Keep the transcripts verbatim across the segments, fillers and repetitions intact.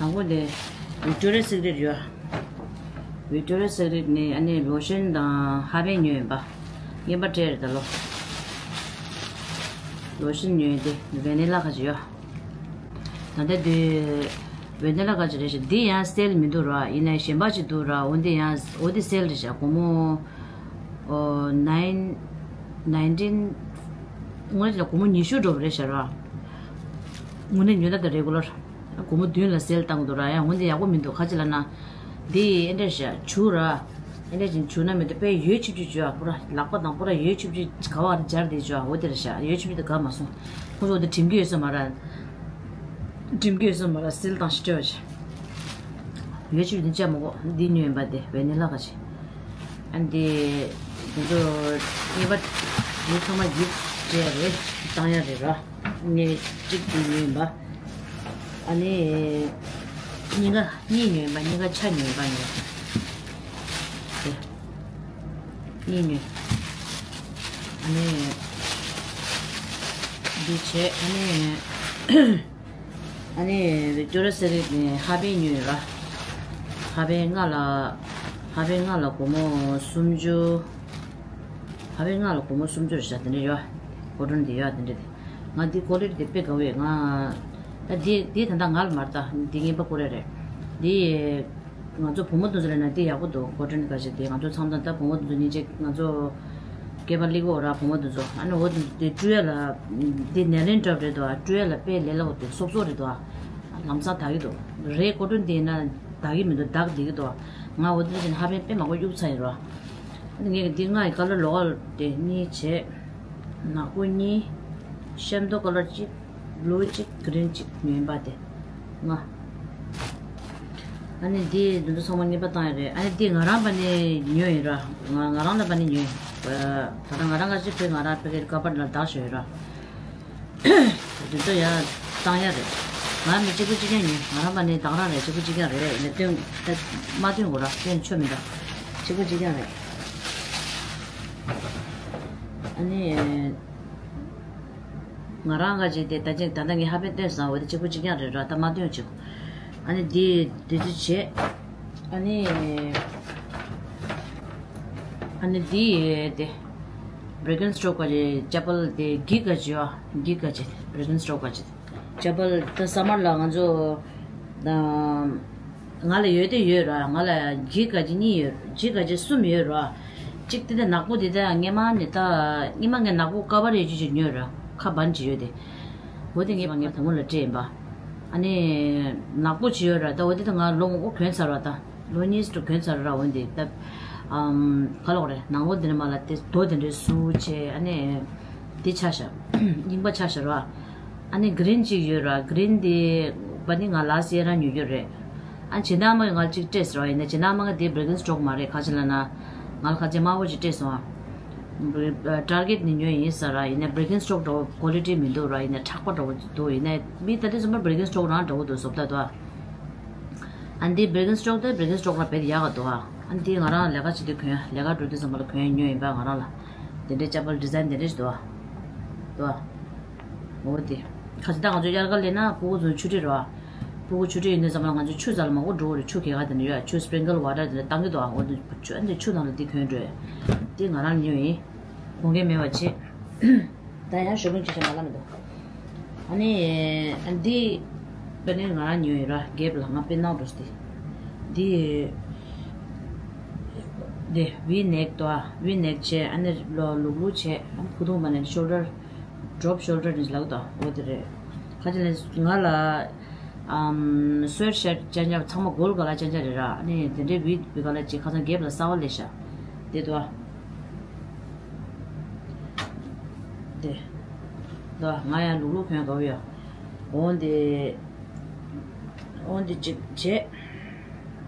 དང་པོ་དེ་Victoria's Secret ཡོད། Victoria's Secret ནས་ཨ་ནི་ལོ་ཤན་དང་ཧ་བན་ཉོས་ཡིན་པ། རྔན་པ་སྤྲད་རེད་ད་ལོ། ལོ་ཤན་ཉོས་དེ་Vanilla ཁ་ཅིག་ཡོད། ད་ལྟ་དེ་Vanilla ཁ་ཅིག་རེད་ཤག་འདི་ཡང་སེལ་མི་འདུག་ར། ཡིན་ནའི་གཞན་པ་ཅིག་འདུག་ར། འོ་འདི་ཡང་འོ་འདི་སེལ་རེད་ཤག་སྒོར་མོ་ཨོ་nine nineteen དངོས་གནས་ལ་སྒོར་མོ་ཉི་ཤུ་འགྲོ་བ་རེད་ཤག་ར། དངོས་གནས་ཉོས་ན་ད་regular སྒོར་མོ་བདུན་ལ་སེལ་བཏང་འདུག་ར། ཡང་འོ་འདི་ཡག་པོ་མི་འདུག་ག་ཅི་ལབ་ན། འདི་ཨེ་འདྲ་ཤག་བྱུག་ར། ཨེ་འདྲ་ཅིག་བྱུག་ན་མི་འདུག་དཔེ་ཡོད་ཆིབ་ཆིབ་བྱུག་ཨ། པུ་ར་ལག་པ་དང་པུ་ར་ཡོད་ཆིབ་ཆིབ་ག་བར་སྦྱར་དེ་བྱུག་ཨ། འོ་དེ་རེད་ཤག་ཡོད་ཆིབ་ཆིབ་དེ་ག་མ་སོང་། ཁོ་ཚོ་འདི་དྲིམ་གྱི་ཡོད་ས་མ་ར། དྲིམ་གྱི་ཡོད་ས་མ་ར་སེལ་བཏང་ཤི་སྤྲད་བ་ཆེ། ཡོད་ཆིབ་ཆིབ་འདི་བཅའ་མ་གོ་འདི་ཉོས་ཡིན་པ་དེ་Vanilla ཁ་ཆེ། ཨ་འདི་ཁོ་ཚོ་རྔན་པ་འདི་ཚང་མ་gift སྤྲད་རེད་བཏང་ཡ་རེད་ར། ངས་གཅིག་དེ་ཉོས་ཡིན་པ། ཨ་ནི། གཉིས་ཀ་གཉིས་ཉོས་ཡིན་པ། གཉིས་ཀ་ཆ་ཉོས་ཡིན་པ་ངས། དེ། གཉིས་ཉོས། ཨ་ནི། འདི་བྱས་ཨ་ནི། ཨ་ནི་Victoria's Secret ནས་ཧ་བན་ཉོས་ཡོད་ར། ཧ་བན་ལྔ་ལ། ཧ་བན་ལྔ་ལ་སྒོར་མོ་སུམ་ཅུ། ཧ་བན་ལྔ་ལ་སྒོར་མོ་སུམ་ཅུ་རེད་ཤག་དེ་འདྲ་ཡོད། ཀོ་ཊོན་དེ་ཡོད་དེ་འདྲ་དེ། ང་འདི་ཀོ་ལི་ཊི་དེ་དཔེ་དགའ་བས་ང་། ད་འདི་འདི་ད་ལྟ་ང་ལ་མ་རེད་ད། འདི་རྔན་པ་ཀོ་རེ་རེད། འདི། ང་ཚོ་བུ་མོ་དེ་ཚོ་ལ་ན་འདི་ཡག་པོ་འདུག་ཀོ་ཊོན་ག་ཞིག་དེ་ང་ཚོ་ཚང་མ་ད་བུ་མོ་དེ་ཚོ་སྙིང་རྗེ། ང་ཚོ་སྐྱེས་པ་ལི་གོ་ར་བུ་མོ་དེ་ཚོ་ཨ་ནི་འོ་དེ་བཀྲུ་ཡ་ལ། འདི་ནེ་ལིན་ཊོབ་རེད་དོ། བཀྲུ་ཡ་ལ་དཔེ་ལས་སླ་པོ་འདུག་སོབ་སོབ་རེད་དོ། ལམ་སང་དག་གི་འདུག་རེད། ཀོ་ཊོན་དེ་ཡིན་ན་དག་གི་མི་འདུག་དག་བསྡད་ཀྱི་འདུག་ང་འོ་དེ་བཞིན་ཧ་བན་དཔེ་མང་པོ་གཡུག་ཚར་ཡིན་རོ། ཨ་ནི་ངས་འདི་ལྔ་ཡི་ཀ་ལར་ལོགས་ཀ་དེ་གཉིས་བྱས། ནག་པོ་གཉིས། ཤེམ་ཐོ་ཀ་ལར་གཅིག་བླུ་གཅིག་གི་རིན་གཅིག་ཉོས་པ་དེ། ལྔ། ཨ་ནི་འདི་འདི་ཚོ་ཚང་མ་རྔན་པ་བཏང་ཡ་རེད། ཨ་ནི་འདི་ང་རང་པ་ནས་ཉོས་ཡིན་ར། ང་ང་རང་ལ་པ་ནས་ཉོས་ཡིན། ད་ལྟ་ང་རང་ག་ཅིག་ཕེ་ང་རང་ཕེ་གེ་ཀ་པར་ལ་བདག་ཞོ་ཡིན་ར། འདི་ཚོ་ཡ་བཏང་ཡ་རེད། ང་མི་གཅིག་པུ་གཅིག་རྐྱང་ཉོས། ང་རང་པ་ནས་བདག་རང་རེད། གཅིག་པུ་གཅིག་རྐྱང་རེད། ནས་སྟོན་ད་མ་སྟོན་དགོས་ར། སྟོན་ཆོ་མི་འདྲ། གཅིག་པུ་གཅིག་རྐྱང་རེད། ཨ་ནི། ང་རང་ག་ཅིག་དེ་ད་ཅིག་ད་ལྟ་ངས་ཧ་པན་སྟོན་བཟང་བ་དེ་གཅིག་པུ་གཅིག་རྐྱང་རེད་ར། ད་མ་སྟོན་ཅིག་ཨ་ནི་འདི་འདི་ཚོ་བྱས། ཨ་ནི། ཨ་ནི་འདི་དེ། Birkenstock ག་ཅིག་ཅ་པལ་དེ་འགྱིག་ག་ཅིག་ཡོད། འགྱིག་ག་ཅིག Birkenstock ག་ཅིག་ཅ་པལ་ད་ས་མར་ལ་ང་ཚོ། ང་ལ་ཡོད་དེ་ཡོད་ར། ང་ལ་འགྱིག་ག་ཅིག་གཉིས་ཡོད། འགྱིག་ག་ཅིག་གསུམ་ཡོད་ར། གཅིག་དེ་དེ་ནག་པོ་དེ་དེ་སྔས་མ་ནས་ད་སྔས་མ་ངས་ནག་པོ་ཀ་བར་ཡོད་ཅིག་ཅིག་ཉོས་ར། ཁ་བན་ཅིག་ཡོད་དེ། འོ་དེ་ངས་ངའི་བུ་མོ་ལ་སྤྲད་ཡིན་པ། ཨ་ནི། ནག་པོ་ཅིག་ཡོད་ར། ད་འོ་དེ་ད་ང་ལོ་ངོ་གོན་ཚར་བ་ད། ལོ་གཉིས་ཙམ་གོན་ཚར་ར། འོ་དེ་ད། ཨམ། ག་ལོག་རེད། ནང་ལོགས་དེ་ནས་མ་ལ་དེ་རྡོ་དེ་འདྲའི་སུ་བྱས་ཨ་ནི། དེ་ཆགས་ཤག་རྙིང་པ་ཆགས་ཤག་ར། ཨ་ནི་གི་རིན་ཅིག་ཡོད་ར། གི་རིན་དེ་བ་ནི་ང་ལ་སི་ཡེ་ར་ཉོ་རྒྱུ་རེད། ཨ་ཇི་ནམ་ང་ལ་ཅིག་སྤྲད་ཟེར་བ་ཡིན་ན། ཇི་ནམ་ང་དེ་Birkenstock མ་རེད། ག་ཅི་ལབ་ན། ང་ལ་ཁ་ཆེ་དམར་པོ་ཅིག་སྤྲད་སོང་ཨ། Target ནས་ཉོས་ཡིན་ས་ར། ཡིན་ན་Birkenstock འདྲ་བོ་quality མི་འདུག་ར། ཡིན་ན་མཁྲེགས་པ་འདྲ་བོ་འདུག་ཡིན་ན་མི་ད་དེ་ཚོ་མ་Birkenstock རང་འདྲ་བོ་འདུག་བཟོ་ལྟ་དོ། ཨ་འདི་Birkenstock དེ་Birkenstock ལ་བེད་ཡག་ག་འདུག་ཨ། ཨ་འདི་ང་རང་ལས་ཀ་བྱེད་དུས་གོན། ལས་ཀ་འགྲོ་དུས་ཙམ་པ་ལ་གོན་ཉོས་ཡིན་པ་ང་རང་ལ། དེ་འདྲའི་ཅ་པལ་design དེ་འདྲ་ཞིག་འདུག་ཨ། འདུག་ཨ། འོ་དེ། ཁ་ཅིག་ད་ང་ཚོ་དབྱར་ཁ་སླེབས་ན་ཕྲུ་གུ་ཚོ་ཆུ་དྲི་རོ། ཕྲུ་གུ་ཆུ་དྲི་ཡོད་དུས་ཙམ་པ་ང་ཚོ་ཆུ་རྩ་ལ་མང་པོ་འགྲོ་གི་རེད། ཆུ་གས་ག་དེ་འདྲ་ཡོད། ཆུ་sprinkle water དེ་འདྲ་བཏང་གི་འདུག་ཨ། འོ་དེ་ཆུ་ཨ་འདི་ཆུ་ནང་ལ་འདི་གོན་འགྲོ། འདི་ང་རང་ཉོས་ཡིན། གོན་མཁན་མེད་པ་བྱས། ད་ཡང་ཞོགས་པ་ཅིག་བྱས་ན་ལ་མི་འདུག་ཨ་ནི། ཨ་འདི། དཔེར་ན་ང་རང་ཉོས་ཡོད་ར། Gap ལ་ང་དཔེ་ནང་འགྲོ་སྟེ། འདི། འདི་V neck དོ། V neck བྱས་ཨ་ནི་ལོ་ལུག་ལུག་བྱས་ཨ་ནི་ཕུ་ཐུང་མ་ནས་shoulder drop shoulder ནས་ལག་དོ། འོ་དེ་རེད། ཁ་ཅིག་ལ་ང་ལ། ཨམ། སོར་ཤར་ཅན་ཅན་ཚང་མ་གོལ་ག་ལ་ཅན་ཅན་རེད་ར། ཨ་ནི་དེ་འདྲའི་བི་བི་ག་ལ་ཅིག་ཁ་སང་Gap ལ་གསར་པ་སླེབས་ཤག་དེ་དོ། དེ། དོ་ང་ཡང་ལུག་ལུག་གོན་དགོས་ཡོད། འོན་ཏེ། འོན་ཏེ་ཅིག་བྱས།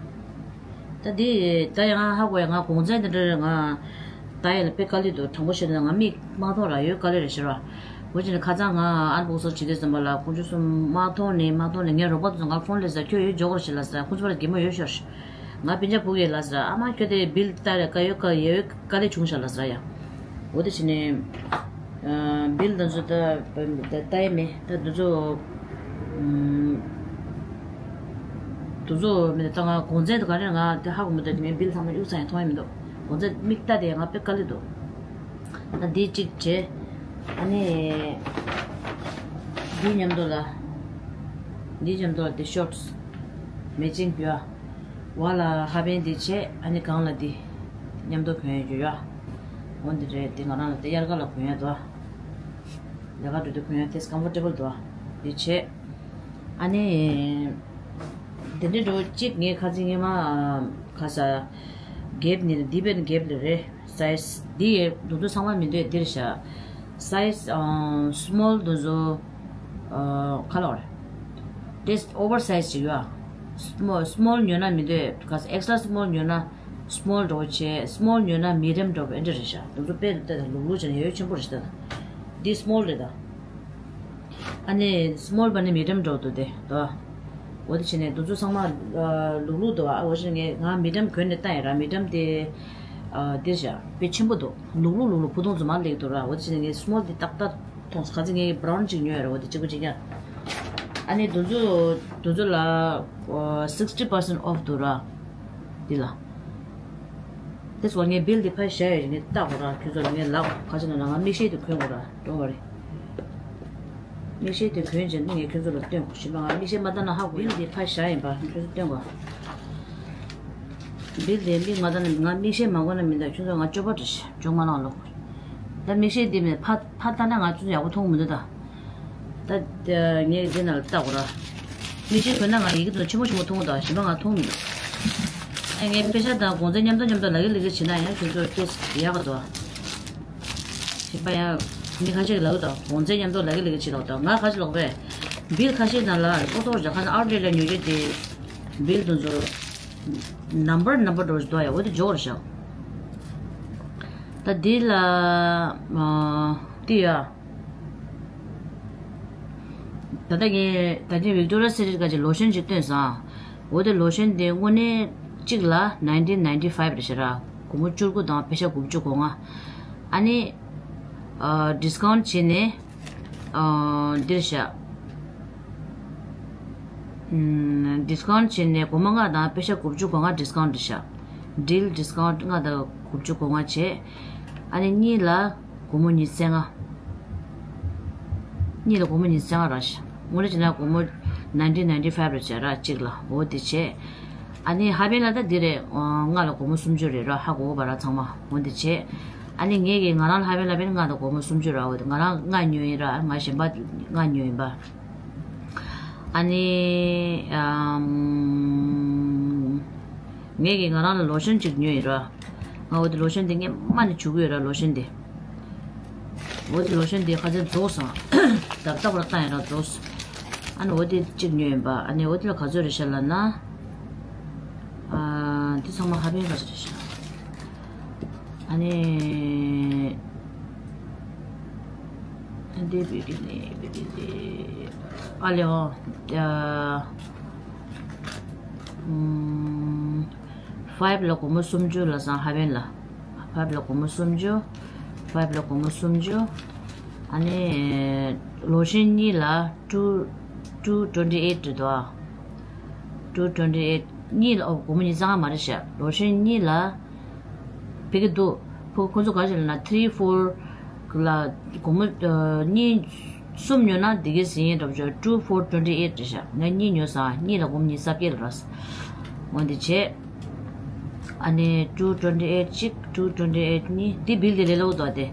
ད་འདི་ད་ཡང་ཧ་གོ་ཡ། ང་གོང་ཚད་འདི་འདྲ་ང་ད་ཡ་ལ་དཔེ་དཀའ་ལས་འདུག་དྲང་པོ་བཤད་ན་ང་མིག་དམར་མཐོང་ར་ཡོད་དཀའ་ལས་རེད་ཤི་ར། འོ་ཅི་ནས་ཁ་སང་ང་ཨན་བོག་སར་བྱེད་དུས་ཙམ་པ་ལ་ཁོང་ཚོ་གསུམ་དམར་མཐོང་ནས་དམར་མཐོང་ནས་ངའི་རོགས་པ་དེ་ཚོ་ང་ཕོན་སླེབས་ཟེར། ཁྱོད་ཡོད་འཇོག་རོགས་བྱེད་ལ་ཟེར། ཁོང་ཚོ་པ་ལ་གད་མོ་ཡོད་ཤོར་ཤི། ང་སྤུན་ཀྱག་བུ་ཡོད་ལ་ཟེར། ཨ་མ་ཁྱོད་དེ་བིལ་ལྟ་རེ་ཀ་ཡོད་ཀ་ཡོད་དཀའ་ལས་བྱུང་ཤག་ལ་ཟེར་ཡ། འོ་དེ་བྱས་ནས། བིལ་འདི་ཚོ་ད་ད་ལྟ་ཡ་མེད་ད་འདི་ཚོ། དུ་ཚོ་མི་ད་ང་གོང་ཚད་དུ་ག་རེ་ང་དེ་ཧ་གོ་མི་འདུག་དེ་ངའི་བིལ་ཚང་མ་གཡུག་ཚང་ཡང་མཐོང་ཡ་མི་འདུག་གོང་ཚད་མིག་ལྟ་དེ་ང་དཔེ་དཀའ་ལས་འདུག་ད་འདི་གཅིག་བྱས། ཨ་ནི་འདི་མཉམ་དུ་ལ། འདི་མཉམ་དུ་ལ་དེ་ཤོར་ཊི་སི་མེ་ཅིང་བྱས། འོག་ལ་ཧ་པན་འདི་བྱས། ཨ་ནི་སྒང་ལ་འདི་མཉམ་དུ་གོན་ཡ་ཡོད་ཡ། འོ་འདི་རེད། འདི་ང་རང་ལ་དེ་དབྱར་ཁ་ལ་གོན་ཡ་འདུག་ལས་ཀ་འགྲོ་དུས་གོན་ཡ་དེ་ཀམ་ཕོར་ཊེ་བལ་འདུག་འདི་བྱས། ཨ་ནི། དེ་འདྲའི་འགྲོ་གཅིག་ངས་ཁ་སང་ཉི་མ་ཁ་ས་གེབ་ནི་འདི་བས་གེབ་ལ་རེད། སའི་ཛི་འདི་ཡི་དུ་ཚོ་ཚང་མ་མི་འདོད་འདིར་བཞག་སའི་ཛི་སི་མོལ་དུ་ཚོ་ཁ་ལོར་དེ་ཨོ་བར་སའི་ཛི་ཅིག་ཡོད། སི་མོལ་སི་མོལ་ཉོ་ན་མི་འདོད་ཁ་ས་ཨེག་སི་ཊྲ་སི་མོལ་ཉོ་ན། སི་མོལ་འགྲོ་བྱས། སི་མོལ་ཉོས་ན་མི་ཌི་ཡམ་འགྲོ་བ་འདྲ་རེད་ཤག་དུ་ཚོ་དཔེ་ལྟ་ལུག་ལུག་བྱས་ན་ཡོད་ཆེན་པོ་རེད་ཤག་འདི་སི་མོལ་རེད་ད། ཨ་ནི་སི་མོལ་བ་ནི་མི་ཌི་ཡམ་འགྲོ་འདུག་དེ་དོ། འོ་དེ་བྱས་ནས་དུ་ཚོ་ཚང་མ་ལུག་ལུག་འདུག་འོ་བྱས་ནས་ང་མི་ཌི་ཡམ་གོན་ནས་བཏང་ཡིན་ར། མི་ཌི་ཡམ་དེ་འདིར་ཤག་དཔེ་ཆེན་པོ་འདུག་ལུག་ལུག་ལུག་ལུག་ཕུ་ཐུང་ཚོ་མར་སླེབས་འདུག་ར། འོ་དེ་བྱས་ནས་ངས་སི་མོལ་དེ་ཏག་ཏག་མཐོང་སོང་། ཁ་ཚིག་ངས་བྷ་རའུན་ཅིག་ཉོས་ཡོད་ར། འོ་དེ་གཅིག་པུ་གཅིག་རྐྱང་། ཨ་ནི་དུ་ཚོ་དུ་ཚོ་ལ་སིག་སི་ཊི་པར་སེན་ཊི་ཨོཕ་འདུག་ར། འདི་ལ། དེ་སོ་ངས་བིལ་འདི་ཕར་བཞག་ཡོད་ངས་ལྟ་དགོས་ར། ཁྱོད་ཚོ་ལ་ངས་ལབ་ཁ་ཆེ་ན་ང་མིག་ཤེལ་དེ་གོན་དགོས་ར། ཌོན་ཝ་རི། མིག་ཤེལ་དེ་གོན་བྱས་ནས་ངས་ཁྱོད་ཚོ་ལ་སྟོན་དགོས། ཞིམ་པ་ང་མིག་ཤེལ་མ་བཏང་ན་ཧ་གོ་ཡ། བིལ་འདི་ཕར་བཞག་ཡིན་པ་ཁྱོད་ཚོ་སྟོན་དགོས། བིལ་དེ་མིག་མ་བཏང་ན་ང་མིག་ཤེལ་མ་གོན་ན་མི་འདུག་ཁྱོད་ཚོ་ང་སྐྱོ་པོ་འདྲ་ཞིག་ཅུང་མ་ལང་ལོ། ད་མིག་ཤེལ་འདི་མེད་ཕ་ཕ་ལྟ་ན་ང་ཚོ་ཡག་པོ་མཐོང་གི་མི་འདུག་ད། ད་ངས་འདི་ནང་ལ་ལྟ་དགོས་ར། མིག་ཤེལ་གོན་ན་ང་ཡི་གེ་དང་ཆེན་པོ་ཆེན་པོ་མཐོང་གི་འདུག་ཞིམ་པ་ང་མཐོང་མི་འདུག་ཨ་ངས་པེ་ཤ་དང་གོང་ཚད་མཉམ་དུ་མཉམ་དུ་ལག་གི་ལག་གི་བྱེད་ན་ཡང་ཁྱོད་ཚོ་སྐད་ཡག་གི་འདུག་ཞིམ་པ་ཡང་མི་ཁ་ཤས་ལག་གི་དང་གོང་ཚད་མཉམ་དུ་ལག་གི་ལག་གི་བྱེད་ལོག་དང་ང་ཁ་ཤས་ལོག་པས། བིལ་ཁ་ཤས་ནང་ལ་ཀོ་ཏོ་རྒྱ་ཁ་ཨར་ཌེ་ལ་ཉོ་རྒྱུ་དེ་བིལ་དུ་ཚོ་ནམ་བར་ནམ་བར་འགྲོ་བཞིན་འདུག་ཡ། འོ་དེ་འཇོག་རེ་བཞག་ད་འདི་ལ་ཨ་འདི་ཡ། ད་ལྟ་ངས་ད་ཐེངས་ཝིག་ཏོ་རི་ཡ་སི་ཀི་རེཊ་ག་ཅིག་ལོ་ཤན་ཅིག་བཏོན་སོང་། འོ་དེ་ལོ་ཤན་དེ་དངོས་གནས་གཅིག་ལ་ནའིན་ཊིན་ནའིན་ཊི་ཕའིབ་རེད་ཤག་ར། སྒོར་མོ་བཅུ་དགུ་དང་པེ་ཤ་དགུ་བཅུ་གོ་ལྔ། ཨ་ནི་ཨ་ཌི་སི་ཀའུན་ཊི་བྱས་ནས་ཨ་འདིར་ཤག་ཨམ་ཌི་སི་ཀའུན་ཊི་བྱས་ནས་སྒོར་མོ་ལྔ་དང་པེ་ཤ་དགུ་བཅུ་གོ་ལྔ་ཌི་སི་ཀའུན་ཊི་རེད་ཤག་ཌིལ་ཌི་སི་ཀའུན་ཊི་ལྔ་དང་དགུ་བཅུ་གོ་ལྔ་བྱས། ཨ་ནི་གཉིས་ལ་སྒོར་མོ་ཉི་ཤུ་རྩ་ལྔ། གཉིས་ལ་སྒོར་མོ་ཉི་ཤུ་རྩ་ལྔ་རག་ཤག་དངོས་གནས་བྱས་ན་སྒོར་མོ་ནའིན་ཊིན་ནའིན་ཊི་ཕའིབ་རེད་བྱས་ར་གཅིག་ལ། འོ་དེ་བྱས། ཨ་ནི་ཧ་པན་ལ་ད་འདི་རེད། ལྔ་ལ་སྒོར་མོ་སུམ་ཅུ་རེད་ར། ཧ་གོ་བ་ར་ཚང་མ། འོ་དེ་བྱས། ཨ་ནི་ངས་ཀྱི་ང་རང་ལ་ཧ་པན་ལ་པན་ལྔ་དང་སྒོར་མོ་སུམ་ཅུ་ར། འོ་དེ་ང་རང་ལྔ་ཉོས་ཡིན་ར། ང་གཞན་པ་ལྔ་ཉོས་ཡིན་པ། ཨ་ནི་ཨམ། ངས་ཀྱིས་ང་རང་ལ་ལོ་ཤན་ཅིག་ཉོས་ཡིན་ར། ང་འོ་དེ་ལོ་ཤན་དེ་སྔན་མ་ནས་བྱུག་གི་ཡོད་ར་ལོ་ཤན་དེ། འོ་དེ་ལོ་ཤན་དེ་ཁ་ཚན་རྫོགས་སོང་། ད་ལྟ་བར་བཏང་ཡིན་ར་རྫོགས་སོང་། ཨ་ནི་འོ་དེ་གཅིག་ཉོས་ཡིན་པ། ཨ་ནི་འོ་དེ་ལ་ག་ཚོད་རེད་ཤག་ལབ་ན། ཨ་འདི་ཚང་མ་ཧ་པན་ག་ཚོད་རེད་ཤག་ཨ་ནི། འདི་བི་བི་ནི་བི་བི་ནི། ཨ་ལེ་ཨོ། ཨ། ཨམ། ཕའིབ་ལ་སྒོར་མོ་སུམ་ཅུ་ལབ་སོང་ཧ་པན་ལ། ཕའིབ་ལ་སྒོར་མོ་སུམ་ཅུ། ཕའིབ་ལ་སྒོར་མོ་སུམ་ཅུ། ཨ་ནི། ལོ་ཤན་གཉིས་ལ་ཊུ་ཊུ་ཊུ་ཊུ་ཊི་ཨེཊ་རེད་དོ། ཊུ་ཊུ་ཊི་ཨེཊ། གཉིས་ལ་ཨོ་སྒོར་མོ་ཉི་ཤུ་རྩ་ལྔ་མ་རེད་ཤག་ལོ་ཤན་གཉིས་ལ། ཕ་གི་འདུག་ཕ་གི་ཁོ་ཚོ་ག་རེ་ལབ་ན་ཐི་རི་ཕོར་ལ་སྒོར་མོ་ཨ་གཉིས་གསུམ་ཉོས་ན་འདི་གའི་ཟིན་ཡིན་འདྲ་པོ་ཅིག་ཊུ་ཕོར་ཊུ་ཊི་ཨེཊ་རེད་ཤག་ངས་གཉིས་ཉོས་སོང་། གཉིས་ལ་སྒོར་མོ་ཉི་ཤུ་རྩ་བརྒྱད་ལ་རག་སོང་། འོ་འདི་བྱས། ཨ་ནི་ཊུ་ཊུ་ཊི་ཨེཊ་གཅིག་ཊུ་ཊུ་ཊི་ཨེཊ་གཉིས། འདི་བིལ་དེ་ལས་སླ་པོ་འདུག་སྟེ།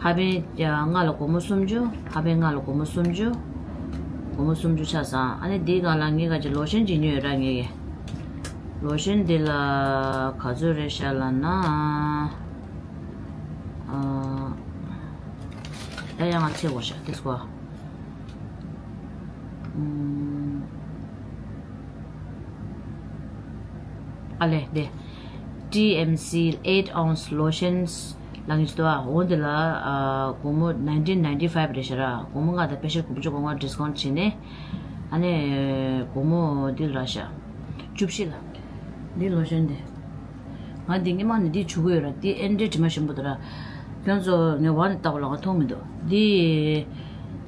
ཧ་པན་ལྔ་ལ་སྒོར་མོ་སུམ་ཅུ། ཧ་པན་ལྔ་ལ་སྒོར་མོ་སུམ་ཅུ། སྒོར་མོ་སུམ་ཅུ་ཆགས་སོང་། ཨ་ནི་འདིའི་སྒང་ལ་ངས་ག་ཅིག་ལོ་ཤན་ཅིག་ཉོས་ཡོད་ར་ངས་ཀྱིས། ལོ་ཤན་འདི་ལ་ག་ཚོད་རེད་ཤག་ལབ་ན། ཨ། ཡ་ཡ་ང་ཚེ་བོ་ཤག་དེ་སྐོར། ཨམ། ཨ་ལེ་དེ། ཊི་ཨེམ་སི་eight ounce lotions ལབ་ཀྱི་འདུག་ཨ། འོ་འདི་ལ་ཨ་སྒོར་མོ་ནའིན་ཊིན་ནའིན་ཊི་ཕའིབ་རེད་ཤག་ར། སྒོར་མོ་ལྔ་དང་པེ་ཤ་དགུ་བཅུ་གོ་ལྔ་ཌི་སི་ཀའུན་ཊི་བྱས་ནས། ཨ་ནི་སྒོར་མོ་འདི་ལ་རག་ཤག་བཅུ་བཞི་ལ། འདི་ལོ་ཤན་འདི། ང་འདི་སྔན་མ་ནས་འདི་བྱུག་གི་ཡོད་ར། འདི་ཨེ་འདྲའི་དྲི་མ་ཞིམ་པོ་འདུག་ར། ཁྱོད་ཚོ་ངས་འོག་ནས་བལྟ་གོ་ལ་ང་མཐོང་མི་འདུག་འདི།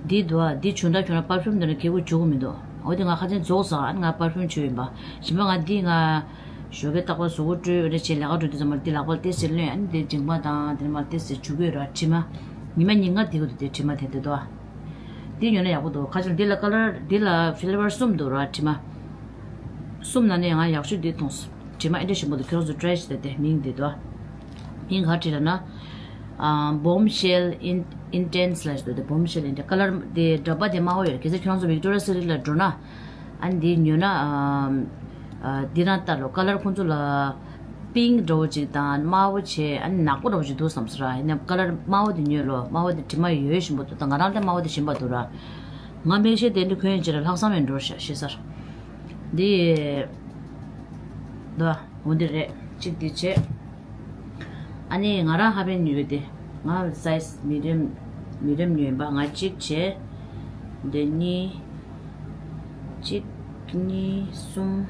འདི་འདུག་ཨ། འདི་བྱུག་འདྲ་ཁྱོད་རང་པར་ཕིའུམ་འདི་ནས་གད་མོ་བྱུག་གི་མི་འདུག་འོ་དེ་ང་ཁ་ཚན་རྫོགས་སོང་། ཨ་ནི་ང་པར་ཕིའུམ་མཆོད་ཡིན་པ། གཞན་པ་ང་འདི་ང་ཞོགས་ཀས་རྟག་པར་གཟུགས་པོ་བཀྲུས་འོ་འདྲ་བྱས་ལས་ཀ་འགྲོ་དུས་ཙམ་པ་འདི་ལག་པར་ཏོག་ཙམ་ལོན། ཨ་ནི་འདི་མཇིང་པ་དང་འདི་མར་ཏོག་ཙམ་བྱུག་གི་ཡོད་ར། དྲི་མ་ཉི་མ་ཉིན་གང་དེ་གི་འདུག་དེ་དྲི་མ་དེ་འདི་འདུག་འདི་ཉོས་ན་ཡག་པོ་འདུག་ཁ་ཆེ་འདི་ལ་ཀ་ལར་འདི་ལ་ཕི་ལེ་ཝར་གསུམ་འདུག་ར། དྲི་མ་གསུམ་ནང་ནས་ང་ཡག་ཤོས་འདི་མཐོང་སོང་། དྲི་མ་ཨེ་འདྲ་ཞིམ་པོ་འདུག་ཁྱོད་རང་ཚོ་ཊ་རའི་བྱེད་དེ། མིང་འདི་འདུག་མིང་ག་རེ་བྲིས་ལབ་ན། ཨ། Bombshell In- Intense ལབ་ཞིག་འདུག་དེ་Bombshell Intense། ཀ་ལར་དེ་འདྲ་པར་དེ་དམར་པོ་ཡོད། གལ་སྲིད་ཁྱོད་རང་ཚོ་Victoria's Secret ལ་འགྲོ་ན། ཨ་ནི་དེ་ཉོས་ན། ཨ། ཨ། འདི་རང་ལྟ་རོགས། ཀ་ལར་ཁོང་ཚོ་ལ་པིང་ཀི་འདྲ་བོ་ཅིག་དང་དམར་པོ་བྱས། ཨ་ནི་ནག་པོ་འདྲ་བོ་ཅིག་འདུག་བསམ་སོང་ར། ཡིན་ནའི་ཀ་ལར་དམར་པོ་དེ་ཉོས་ལོ། དམར་པོ་དེ་དྲི་མ་ཡོད་ཞིམ་པོ་འདུག་ད་ང་རང་ལྟ་དམར་པོ་དེ་ཞིམ་པོ་འདུག་ར། ང་མིག་ཤེལ་དེ་འདྲ་གོན་ཡིན་ཅི་ར། ལྷག་བསམ་ཡང་འགྲོ་ཤག་ཤེས་སར། འདི་འདུག་འོ་འདི་རེད། གཅིག་འདི་བྱས། ཨ་ནི་ང་རང་ཧ་པན་ཉོས་ཏེ། ང་སའི་ཛི་མི་ཌི་ཡམ། མི་ཌི་ཡམ་ཉོས་ཡིན་པ། ང་གཅིག་བྱས། འདི་གཉིས། གཅིག་གཉིས། གསུམ།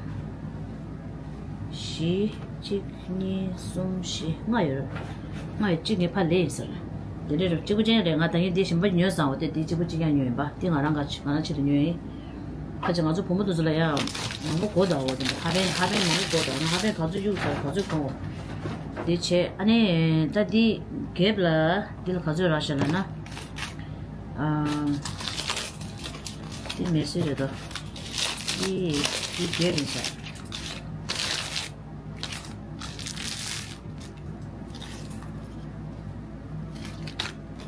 བཞི། གཅིག་གཉིས། གསུམ། བཞི། ལྔ་ཡོད་རེད། ལྔ་ཡོད། གཅིག་ངས་ཕར་ལས་ཡིན་ཟེར། དེ་འདྲ་རེད། གཅིག་པུ་ཅན་རེད། ང་ད་ངས་འདི་གཞན་པ་ཉོས་ཙང་འོ་དེ་འདི་གཅིག་པུ་གཅིག་རྐྱང་ཉོས་ཡིན་པ། འདི་ང་རང་ག་ང་རང་ཆེད་དུ་ཉོས་ཡིན། ཁ་ཅིག་ང་ཚོ་བུ་མོ་དེ་ཚོ་ལ་ཡང་མང་པོ་དགོས་འདུག་འོ་དེ་འདྲ་ཧ་པན་ཧ་པན་མང་པོ་དགོས་འདུག་ང་ཧ་པན་ག་ཚོད་གཡུག་ཚར་ག་ཚོད་གོན་འོ། དེ་བྱས། ཨ་ནི་ད་འདི་རྒྱབ་ལ་འདི་ལ་ག་ཚོད་རག་ཤག་ལབ་ན། ཨ། འདི་མེ་སི་རེད་དོ། འདི་འདི་རྒྱབ་ཡིན་ཤག་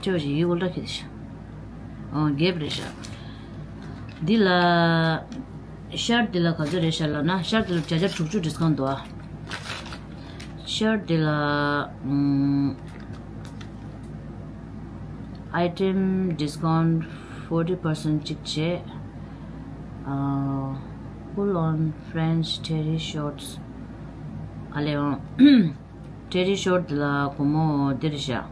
ཅོ་ཞིག་ཡིག་འོ་འདྲ་ཁྱེར་ཤག་ཨོ། རྒྱབ་རེད་ཤག་འདི་ལ་ཤར་འདི་ལ་ག་ཚོད་རེད་ཤག་ལབ་ན། ཤར་འདི་ལ་བརྒྱ་ཆ་དྲུག་ཅུ་ཌི་སི་ཀའུན་ཊི་འདུག་ཨ། ཤར་འདི་ལ་ཨམ། Item discount forty percent གཅིག་བྱས། ཨ། Pull on French terry shorts. ཨ་ལེ་ཨང་། ཊེ་རི་ཤོར་ཊི་ལ་སྒོར་མོ་འདི་རེད་ཤག་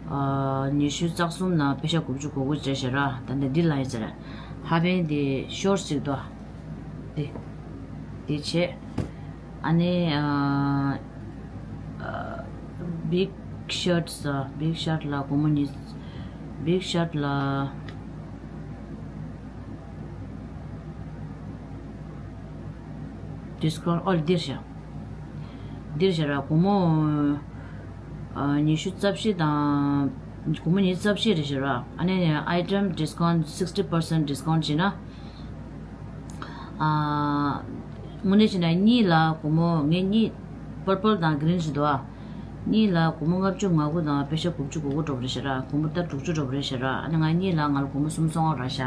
ཨ། ཉི་ཤུ་རྩ་གསུམ་ནང་པེ་ཤ་དགུ་བཅུ་གོ་དགུ་བྱས་ཤག་ར། ད་འདི་འདི་ལ་ཡིན་ཟེར། ཧ་པན་འདི་ཤོར་ཊི་ཅིག་འདུག་འདི་འདི་བྱས། ཨ་ནི་ཨ། ཨ། བིག་ཤར་ཊི་ས་བིག་ཤར་ཊི་ལ་སྒོར་མོ་གཉིས། བིག་ཤར་ཊི་ལ་ཌི་སི་ཀའུན་ཊི་ཨོ་འདིར་ཤག་འདིར་བཞག་ར། སྒོར་མོ་ཨ་ཉི་ཤུ་རྩ་བཞི་དང་། སྒོར་མོ་ཉི་ཤུ་རྩ་བཞི་རེད་བཞག་ར། ཨ་ནི་item discount sixty percent discount བྱས་ན། ཨ། དངོས་གནས་བྱས་ན་གཉིས་ལ་སྒོར་མོ་ངས་གཉིས། པར་པལ་དང་གི་རིན་ཞིག་འདུག་ཨ། གཉིས་ལ་སྒོར་མོ་ལྔ་བཅུ་ང་དགུ་དང་པེ་ཤ་དགུ་བཅུ་གོ་དགུ་འགྲོ་བ་རེད་བཞག་ར། སྒོར་མོ་ད་དྲུག་ཅུ་འགྲོ་བ་རེད་བཞག་ར། ཨ་ནི་ང་གཉིས་ལ་ང་ལ་སྒོར་མོ་སུམ་སོ་ལྔ་རག་ཤག་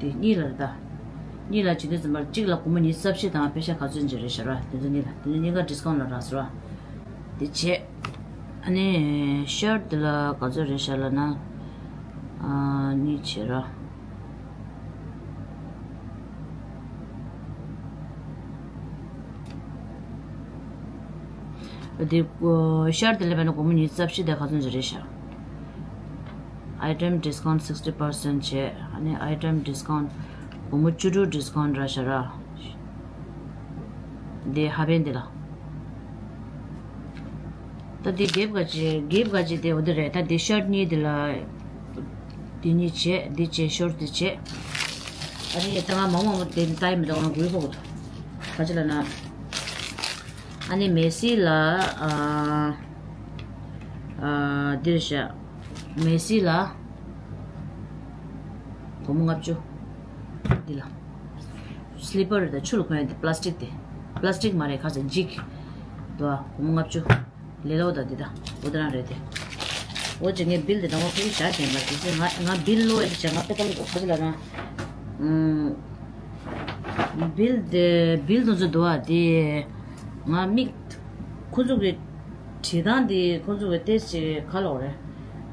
དེ་གཉིས་ལ་རེད་ད། གཉིས་ལ་བྱེད་དུས་ཙམ་པར་གཅིག་ལ་སྒོར་མོ་ཉི་ཤུ་རྩ་བཞི་དང་པེ་ཤ་ག་ཚོད་ཅིག་རེད་ཤག་ར། དེ་ཚོ་གཉིས་ལ། དེ་ཚོ་གཉིས་ཀ་ཌི་སི་ཀའུན་ཊི་ལ་རག་སོང་ར། དེ་བྱས། ཨ་ནི་ཤར་ཊི་དེ་ལ་ག་ཚོད་རེད་ཤག་ལབ་ན། ཨ། གཉིས་བྱས་ར། དེ་ཤར་ཊི་དེ་ལ་བས་ན་སྒོར་མོ་ཉི་ཤུ་རྩ་བཞི་དེ་ག་ཚོད་ཅིག་རེད་ཤག Item discount sixty percent བྱས། ཨ་ནི་item discount སྒོར་མོ་བཅུ་དྲུག་ཌི་སི་ཀའུན་ཊི་རག་ཤག་ར། དེ་ཧ་པན་དེ་ལ། ད་འདི་རྒྱབ་ག་ཅིག་རྒྱབ་ག་ཅིག་དེ་འོ་དེ་རེད། ད་འདི་ཤར་ཊི་གཉིས་དེ་ལ། འདི་གཉིས་བྱས། འདི་བྱས། ཤོར་ཊི་འདི་བྱས། ཨ་ནི་ད་ང་མང་མང་པོ་དེ་ལྟ་ཡི་མི་འདུག་ང་གུས་ཕོག་གི་འདུག་ག་ཅི་ལབ་ན། ཨ་ནི་མེ་སི་ལ། ཨ། ཨ། འདིར་བཞག་མེ་སི་ལ་སྒོར་མོ་ལྔ་བཅུ། འདི་ལ། སི་ལི་པར་དང་ཆུ་ལ་གོན་ཡ་དེ་པ་ལ་སི་ཊིག་དེ། པ་ལ་སི་ཊིག་མ་རེད། ཁ་ཟས་འཇིག་འདུག་ཨ། སྒོར་མོ་ལྔ་བཅུ། ལེ་ལོ་དང་འདི་དང་འོ་དེ་རང་རེད་དེ། འོ་ཅེ་ངས་བིལ་དེ་དང་པོ་ཕ་གི་བཞག་བྱས་པ་དེ་ཚེ་ང་ང་བིལ་ལོ་ཡ་དེ་བྱས་ང་དཔེ་ཀ་ལ་ཁ་ཅི་ལབ་ན། ཨུམ། བིལ་དེ་བིལ་དེ་ཚོ་འདུག་ཨ། དེ་ང་མིག་ཁོ་ཚོ་གི་བྲིས་སྟངས་དེ་ཁོ་ཚོ་གི་ཏེ་ཞིག་ག་ལོག་རེད།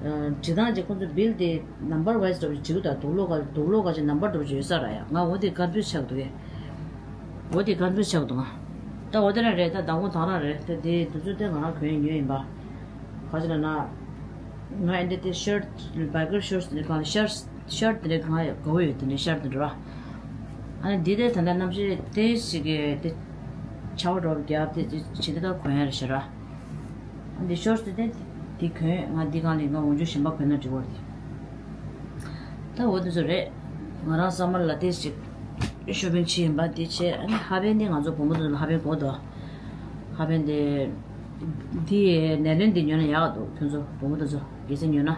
ཨ། བྲིས་སྟངས་ཀྱི་ཁོ་ཚོ་བིལ་དེ་ནམ་བར་ཝའི་ཛི་འདྲ་བོ་ཞིག་བྲིས་འདུག་ད་དུག་ལོག་ག་དུག་ལོག་ག་ཅིག་ནམ་བར་འདྲ་བོ་ཞིག་ཡོད་ས་ར་ཡ། ང་འོ་དེ་ཀོན་ཕིའུ་ཛི་ཆགས་འདུག་གས། འོ་དེ་ཀོན་ཕིའུ་ཛི་ཆགས་འདུག་ང་། ད་འོ་དེ་རང་རེད། ད་མདང་དགོང་དང་རང་རེད། ད་དེ་དུས་ཚོད་དེ་ང་རང་གོན་ཉོས་ཡིན་པ། ག་ཅི་ལབ་ན། ང་ཨེ་འདྲ་དེ་ཤར་ཊི་བའི་ཀར་ཤོར་ཊི་དེ་གང་ཤར་ཤར་ཊི་དེ་འདྲ་གང་དགའ་བོ་ཡོད། དེ་འདྲ་ཤར་ཊི་དེ་འདྲ་བ། ཨ་ནི་འདི་དེ་ད་ལྟ་གནམ་གཤིས་དེ་ཞིག་གི་དེ་ཆར་པ་འདྲ་བོ་རྒྱབ་དེ་ཇི་ལྟར་གོན་ཡ་རེད་ཤག་ར། ཨ་འདི་ཤོར་ཊི་དེ་འདི་གོན། ང་འདི་གང་ལས་ང་འོན་ཆུ་གཞན་པ་གོན་ན་འགྲིག་གོ་རེད། ད་འོ་དེ་ཚོ་རེད། ང་རང་སམ་མར་ལ་ཏོག་ཙམ་ཅིག་ཤོ་པིང་བྱས་ཡིན་པ་འདི་བྱས། ཨ་ནི་ཧ་པན་འདི་ང་ཚོ་བུ་མོ་དེ་ཚོ་ལ་ཧ་པན་དགོས་འདུག་ཧ་པན་དེ་འདི་ནས་ལོན་འདི་ཉོས་ན་ཡག་འདུག་ཁྱོད་ཚོ་བུ་མོ་དེ་ཚོ་གལ་སྲིད་ཉོས་ན།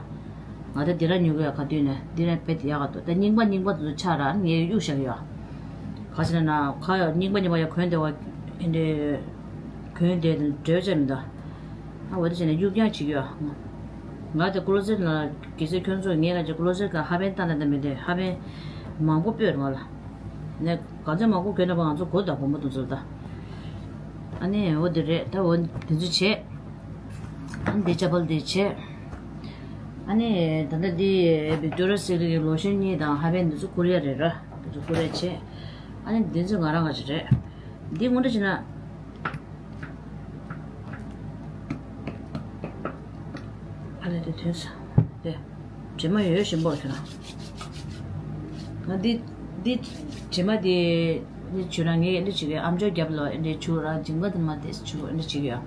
ང་དེ་འདི་ར་ཉོ་གི་ཡ། ག་དུས་ནས་འདི་ར་བེད་ཡག་འདུག་ད་རྙིང་པ་རྙིང་པ་དེ་ཚོ་ཆགས་ར་ངས་གཡུག་བཞག་གི་ཡོད། ག་ཅི་ན་ན་ཁ་ཡོད་རྙིང་པ་རྙིང་པ་ཡོད་གོན་བདེ་བ་ཨེ་འདྲའི་གོན་བདེ་དེ་འདྲ་བྱས་མི་འདུག་ཨ་འོ་དེ་བྱས་ནས་གཡུག་རྐྱང་བྱེད་ཀྱི་ཡོད། ང་དེ་ཀུ་ལོ་སེ་ཊི་ལ་གལ་སྲིད་ཁྱོད་ཚོ་ངས་ལ་ཅིག་ཀུ་ལོ་སེ་ཊི་ག་ཧ་པན་བཏང་ན་ད་མི་འདོད། ཧ་པན་མང་པོ་སྤོས་རེད་ང་ལ། ནས་ག་ཚོད་མང་པོ་གྱོན་ན་པ་ང་ཚོ་གོ་ད་བུ་མོ་དེ་ཚོ་ལ་ད། ཨ་ནི་འོ་དེ་རེད། ད་འོ་དེ་ཚོ་བྱས། ཨ་ནི་དེ་ཅ་པལ་དེ་བྱས། ཨ་ནི་ད་ལྟ་འདི་ཝིག་ཊོ་རི་ཡ་སི་ཀི་རེཊ་གི་ལོ་ཤན་གཉིས་དང་ཧ་པན་དེ་ཚོ་ཀོ་རི་ཡ་རེད་ར། དེ་ཚོ་ཀོ་རི་ཡ་བྱས། ཨ་ནི་དེ་ཚོ་ང་རང་ག་ཅི་རེད། འདི་དངོས་འབྲེལ་བྱས་ན། ཨ་ལས་དེ་དོན་ས། དེ། དྲི་མ་ཡོད་བཞིན་པོ་ཁྱོད་རང་། ང་འདི་འདི་དྲི་མ་དེ་འདི་བྱུ་ར་ངས་འདི་བྱེད་ཀྱི་ཨམ་ཅོག་རྒྱབ་ལོ་འདི་བྱུ་ར་མཇིང་པ་དེ་མ་དེ་བྱུ་འདི་བྱེད་ཀྱི་ཡ།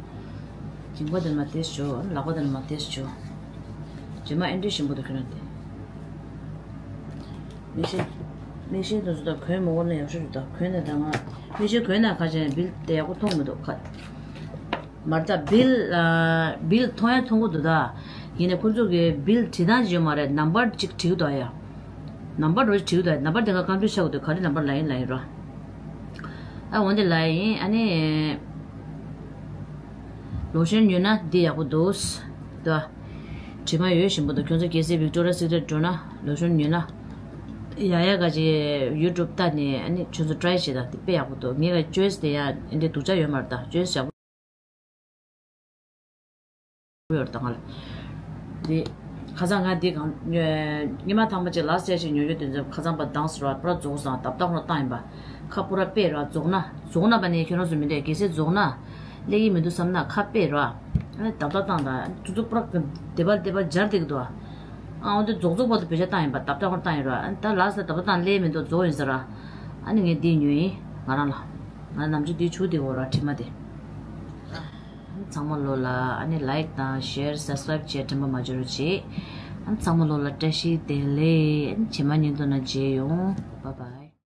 མཇིང་པ་དེ་མ་དེ་བྱུ་ལག་པ་དེ་མ་དེ་བྱུ། དྲི་མ་འདི་བཞིན་པོ་དེ་ཁྱོད་རང་དེ། མིག་ཤེལ། མིག་ཤེལ་དེ་ཚོ་ད་གོན་མ་དགོས་ན་ཡག་ཤོས་རེད། ད་གོན་ན་ད་ང་མིག་ཤེལ་གོན་ན་ཁ་ཅན་བིལ་དེ་ཡག་པོ་མཐོང་མི་འདུག་ཁ། མར་ད་བིལ་ཨ་བིལ་མཐོང་ཡ་མཐོང་གི་འདུག་ད། ཡིན་ནའི་ཁོ་ཚོ་གི་བིལ་བྲིས་སྟངས་ཅིག་ཡོད་མ་རེད། ནམ་བར་ཅིག་བྲིས་འདུག་ཡ། ནམ་བར་རོ་ཅིག་བྲིས་འདུག་ཡ། ནམ་བར་དེ་ག་ཀམ་པི་ཊར་ཆགས་འདུག་ག་རེ་ནམ་བར་ལ་ཡིན་ལ་ཡིན་རོ། ཨ་འོན་ཏེ་ལ་ཡིན། ཨ་ནི་ལོ་ཤན་ཉོས་ན་འདི་ཡག་པོ་འདུག་ད། དྲི་མ་ཡོད་བཞིན་པོ་འདུག་ཁྱོད་ཚོ་གལ་སྲིད་ཝིག་ཊོ་རི་ཡ་སི་ཀི་རེཊ་འགྲོ་ན་ལོ་ཤན་ཉོས་ན། ཡ་ཡ་ག་ཅི་ཡུ་ཊུབ་ལྟ་ནས་ཨ་ནི་ཁྱོད་ཚོ་ཊ་རའི་བྱེད་ད། འདི་དཔེ་ཡག་པོ་འདུག་ངས་ག་ཅོའི་སི་དེ་ཡ་འདི་སྡུག་ཅག་ཡོད་མ་རེད། ད་ཅོའི་སི་ཡག་པོ་ཡོད་རེད་ད་ང་ལ། འདི་ཁ་སང་ང་འདི་གང་ཉོ་ཉི་མ་ཐང་པ་ཅིག་ལ་སེ་ཞིག་ཉོ་རྒྱུ་དེ་ཚོ་ཁ་སང་པ་དྭངས་སུ་ར་པུ་ར་རྫོགས་སང་བཏབ་བཏབ་ར་བཏང་ཡིན་པ། ཁ་པུ་ར་པེ་ར་རྫོགས་ན་རྫོགས་ན་པ་ནས་ཁྱོད་རང་ཚོ་མི་འདོད་གལ་སྲིད་རྫོགས་ན། སླེབས་ཀྱི་མི་འདུག་བསམ་ན་ཁ་པེ་ར། ཨ་ནི་བཏབ་བཏབ་བཏང་ད་ཙུ་ཙུ་པུ་ར་བདེ་བ་བདེ་བ་སྦྱར་བསྡད་ཀྱི་འདུག་ཨ་འོ་འདི་རྫོགས་རྫོགས་པ་དུ་བེད་སྤྱོད་བཏང་ཡིན་པ། བཏབ་བཏབ་ར་བཏང་ཡིན་ར། ཨ་ནི་ད་ལ་སེ་བཏབ་བཏབ་བཏང་སླེབས་མི་འདུག་རྫོགས་ཡིན་ཟེར་ར། ཨ་ནི་ངས་འདི་ཉོས་ཡིན་ང་རང་ལ། ང་ནམ་རྒྱུན་འདི་བྱུག་བསྡད་ཡོད་ར་དྲི་མ་དེ། ཚང་མ་ལོ་ལ་ཨ་ནི་ལའིཀ་དང་ཤེར་སབ་སི་ཀ་རའིབ་བྱས་དྲན་པ་མ་བརྗེད་རོགས་བྱེད། ཨ་ཚང་མ་ལོ་ལ་བཀྲ་ཤིས་བདེ་ལེགས། ཨ་ནི་རྗེས་མ་ཉིན་ཐོ་ན་མཇལ་ཡོང་། བཱའི་བཱའི།